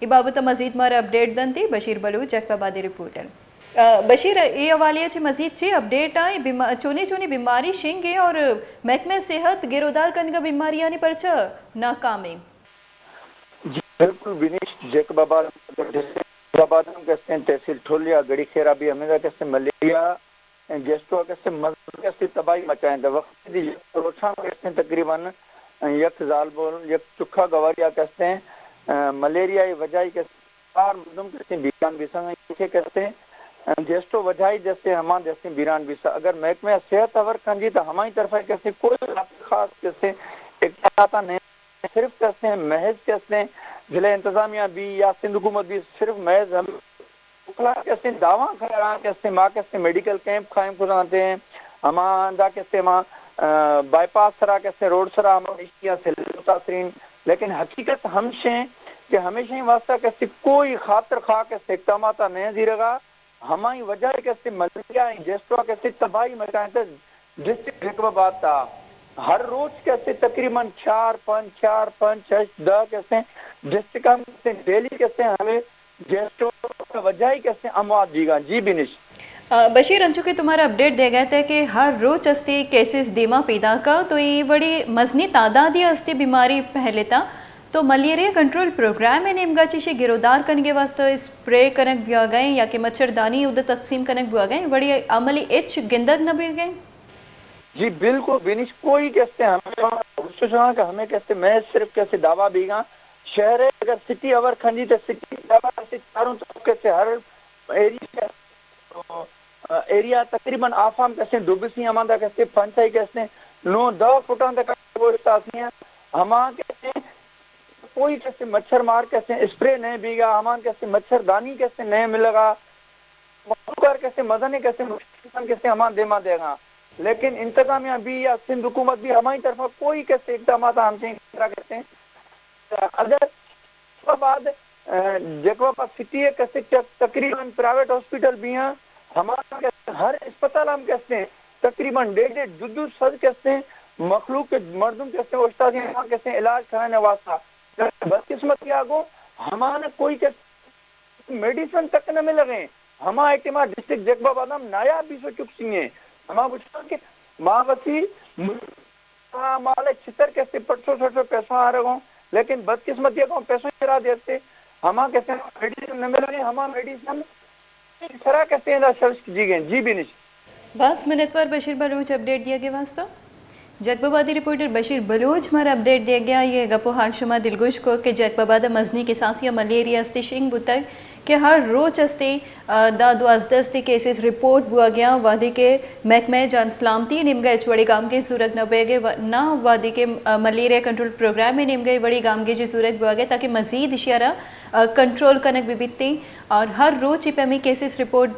اے بابت ءَ مزید مارا اپڈیٹ دنتی بشیر بلوچ، جیکب آباد ءِ رپورٹر۔ آ، بشیر، اے حوالے ءَ چہ مزید چے اپڈیٹ آں؟ اے بیما-، چونیں چونیں بیماری شنگ ایں اور محکمہ صحت گرودار کنگ ءَ بیماریانی پرچہ ناکام ایں؟ جی بالکل بنش، جیکب آباد، جیکب آباد ہم کستیں، تحصیل ٹھل یا گڑی خیرا بھی ہمیں کستیں ملیریا گیسٹرو کستیں مزن کستیں تباہی مچائیں۔ تو وقت دی روچان کستیں تقریباً یک زالبول، یک چکا گواریا کستیں، آ، ملیریا ءِ وجہ ءَ کستیں چار مردم کستیں بیران بیسا، کہ کستیں، آ، گیسٹرو وجہ ءَ دستیں ہما دستیں بیران بیسا۔ اگر محکمہ صحت ہبر کنجی تو ہمائی طرف ءَ کستیں کوئی خاص کستیں اقدامات نہیں، صرف کستیں محض کستیں ضلع انتظامیہ بھی یا سندھ حکومت بھی صرف محض ہم وکلا کستیں دعواں کراں کستیں ما کستیں میڈیکل کیمپ قائم کتنت، ہما اندا کستیں ما، آ، بائی پاس سرا کستیں روڈ سرا ہما اشیاں سے متاثرین، لیکن حقیقت ہمشیں کہ ہمیشہ واسطہ کستیں کوئی خاطر خواہ کستیں اقدامات نہیں زیرگا۔ ہمائی وجہ کستیں ملیریا ایں گیسٹرو کستیں تباہی مچائیں ڈسٹرکٹ جیکب آباد تا ہر روچ کستیں تقریباً چار پنچ، چار پنچ، ہشت، دہ کستیں ڈسٹرکٹ ہم کستیں ڈیلی کستیں ہمیں گیسٹرو وجہ ءَ کستیں اموات بیگاں۔ جی بنش۔ آ، بشیر، انچو کہ تمہارا اپڈیٹ دے گئے تھے کہ ہر روچ استی کیسز دیما پیدا کا، تو یہ بڑی مزنی تعداد ہی استی بیماری پھیلتا، تو ملیریا کنٹرول پروگرام ءِ نیمگا چیشی گرودار کنگے واسطہ اسپرے کنگ بیا گئے یا کہ مچھردانی ادھر تقسیم کنگ بیا گئے، وڑی عملی اچ گندگ نہ بیا گئے؟ جی بالکل بنش، کوئی کستیں ہمیں سوچنا کہ ہمیں کستیں میں صرف کستیں دعویٰ بیگاں شہر ءَ اگر سٹی ہبر کنجی تو سٹی دعویٰ کستیں چاروں طرف کستیں ہر ایریا، ایریا تقریباً آفام کستیں دوبسی ہماندا کستیں پنچائی کستیں نو دہ فٹاں تک گوشت آسی ہیں۔ ہما کستیں کوئی کستیں مچھر مار کستیں اسپرے نہیں بیگا، ہمان کستیں مچھردانی کستیں نہیں ملگا۔ مخلوق کستیں مزنیں کستیں مشکل کستیں ہمان دیما دیگا، لیکن انتظامیہ بھی یا سندھ حکومت بھی ہماری طرفا کوئی کستیں اقدامات ہم چین کرا کستیں۔ اگر بعد، آ، جیکب آباد سٹی ءَ کستیں تقریباً پرائیویٹ ہاسپٹل بھی ہیں، ہمارا کستیں ہر اسپتال ہم کستیں تقریباً ڈیڑھ ڈیڑھ دو دو سد کستیں مخلوق کے مردم کستیں استاد ہم کستیں علاج کرانے واسطہ۔ بدقسمتی آگو ہمارا کوئی کس میڈیسن تک نہ ملگیں۔ ہما اعتماد ڈسٹرکٹ جیکب آباد ہم نایاب بیسو چک سی ہیں۔ ہما گوشاں کہ ما وتی مال چتر کسے پٹسو سٹسو پیسو آرگوں، لیکن بدقسمتی کو پیسو چرا دیتے، ہما کسے میڈیسن نہ ملگیں، ہما میڈیسن سرا کسے دا شرش کی جی گئے۔ جی بنش۔ باز منتوار بشیر بلوچ اپڈیٹ دیگے واسطہ۔ جیکب آبادی رپورٹر بشیر بلوچ مارا اپڈیٹ دیگیا۔ یہ گپ و حال شما دلگوش کو کہ جیکب آباد مزنی کساسی ملیریا استی شنگ بوتگ کہ ہر روچ استی، آ، دا دوازدہ استی کیسز رپورٹ بوا گیا، وہدی کہ محکمہ جان سلامتی نیمگا ہچ وڑی گامگیج زورگ نہ بیگے و نہ وہدی کہ، آ، ملیریا کنٹرول پروگرام نیمگا وڑی گامگیج زورگ بوا گیا تاکہ مزید اشیارا، آ، کنٹرول کنگ بہ بیتی اور ہر روچ پیمی کیسز رپورٹ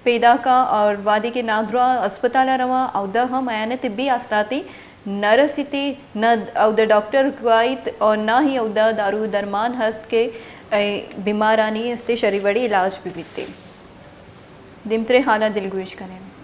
پیداکاں اور وہدے کہ نادراہ اسپتال ءَ رواں، اودا ہم آیان ءَ طبی آسراتی نہ رسیتی، نہ اودا ڈاکٹر گوائیت اور نہ ہی اودا دارو درمان ہست کہ اے بیمارانی استے شری وڑی علاج بہ بیتے۔ دیمترے حالاں دلگوش کنیں۔